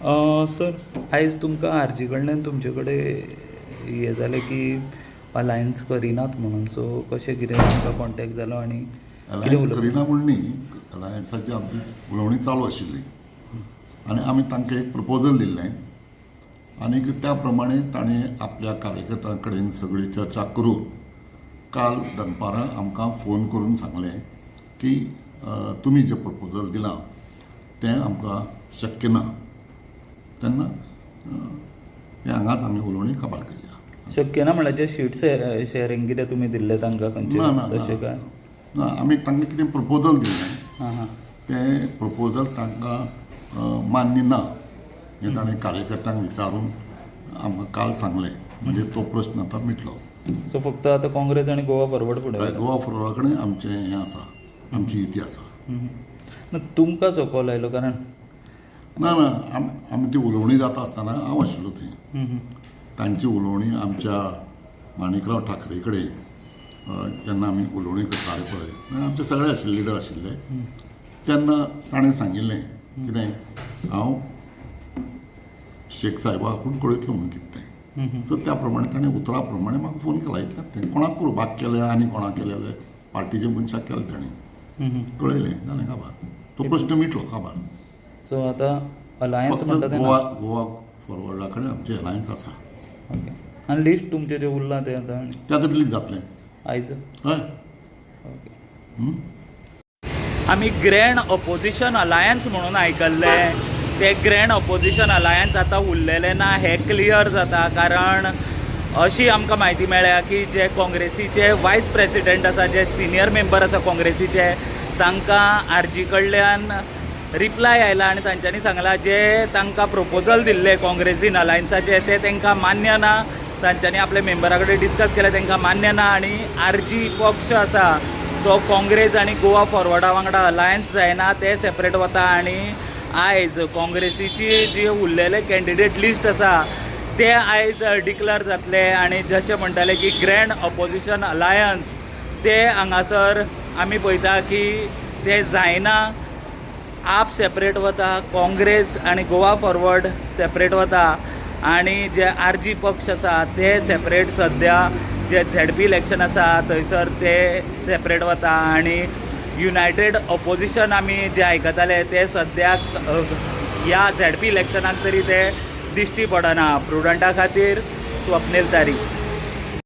Sir, आयज तुमकां RG कडल्यान तुमचे कडेन हें जालें की अलायन्स करिनात म्हणून, सो कशें कितें तुमकां कॉन्टेक्ट जालो आनी कितें अलायन्स उलोवप? करिना म्हूण न्ही, अलायन्साची आमची उलोवणी चालू आशिल्ली आनी आमी तांकां एक प्रपोजल दिल्लें आनीक त्या प्रमाणे ताणें आपल्या कार्यकर्त्यां कडेन सगळी चर्चा करून काल दनपारां आमकां फोन करून सांगलें की तुमी जें प्रपोजल दिलां तें आमकां शक्य ना. तेन्ना हें हांगाच आमी उलोवणी काबार केली. शक्य ना म्हणल्यार जे शीट शेअरींग कितें तुमी दिल्लें तांकां खंयचें? ना ना. तशें काय? ना, आमी तांकां कितें प्रपोजल दिल्लें, आं हां तें प्रपोजल तांकां मान्य ना हें ताणें कार्यकर्त्यांक विचारून आमकां काल सांगलें. म्हणजे तो प्रश्न आतां मिटलो. सो फक्त आतां काँग्रेस आनी गोवा फॉरवर्ड फुडें वयता? गोवा फॉरवर्डा कडेन आमचें हें आसा, आमची युती आसा. ना, तुमकां सो कॉल आयलो कारण ना ना, आमी ती उलोवणी जाता आसतना हांव आशिल्लो थंय. तांची उलोवणी आमच्या माणिकराव ठाकरे कडेन जेन्ना आमी उलोवणी करताले पळय, आमचे सगळे आशिल्ले, लिडर आशिल्ले, तेन्ना ताणें सांगिल्लें कितें, हांव शेख साहेबा आपूण कळयतलो म्हणून कितें तें. सो त्या प्रमाणे ताणें उतरा प्रमाणे म्हाका फोन केला. इतलें तें कोणाक करूं बाक केलें आनी कोणाक केलें जाल्यार पार्टीच्या मनशाक केलें, ताणें कळयलें, जालें काबार, तो प्रश्न मिटलो काबार. सो आतां अलायन्स फक्त म्हणटा तें ना? गोवा गोवा फॉरवर्डा कडेन आमचें अलायन्स आसा. ओके, आनी लिस्ट तुमचें जें उरलां तें आतां आनी तें आतां रिलीज जातलें. आयज? हय. ओके. आमी ग्रँड अपोजिशन अलायन्स म्हणून आयकल्लें, ते ग्रँड अपोजिशन अलायन्स आतां उरलेलें ना हें क्लियर जाता, कारण अशी आमकां म्हायती मेळ्ळ्या की जे काँग्रेसीचे वायस प्रेसिडेंट आसा, जे सिनियर मेंबर आसा काँग्रेसीचे, तांकां आरजी कडल्यान रिप्लाय आयला आनी तांच्यांनी सांगलां जे तांकां प्रपोजल दिल्लें काँग्रेसीन अलायन्साचें तें तांकां मान्य ना. तांच्यांनी आपल्या मेंबरा कडेन डिस्कस केलें, तांकां मान्य ना आनी आरजी पक्ष आसा तो काँग्रेस आनी गोवा फॉरवर्डा वांगडा अलायन्स जायना, ते सेपरेट वता. आनी आयज काँग्रेसीची जी उरलेले कॅन्डिडेट लिस्ट आसा ते आयज डिक्लेअर जातले. आनी जशें म्हणटाले की ग्रँड अपोजिशन अलायन्स, ते हांगासर आमी पळयता की ते जायना. आप सेपरेट वता, काँग्रेस आनी गोवा फॉरवर्ड सेपरेट वता आनी जे आरजी पक्ष आसा ते सेपरेट सद्या जे झेडपी इलेक्शन आसा थंयसर ते सेपरेट वता. आनी युनायटेड अपोजिशन आमी जे आयकताले ते सद्याक ह्या झेडपी इलेक्शनाक तरी ते दिश्टी पडना. प्रुडंटा खातीर स्वप्नील तारी.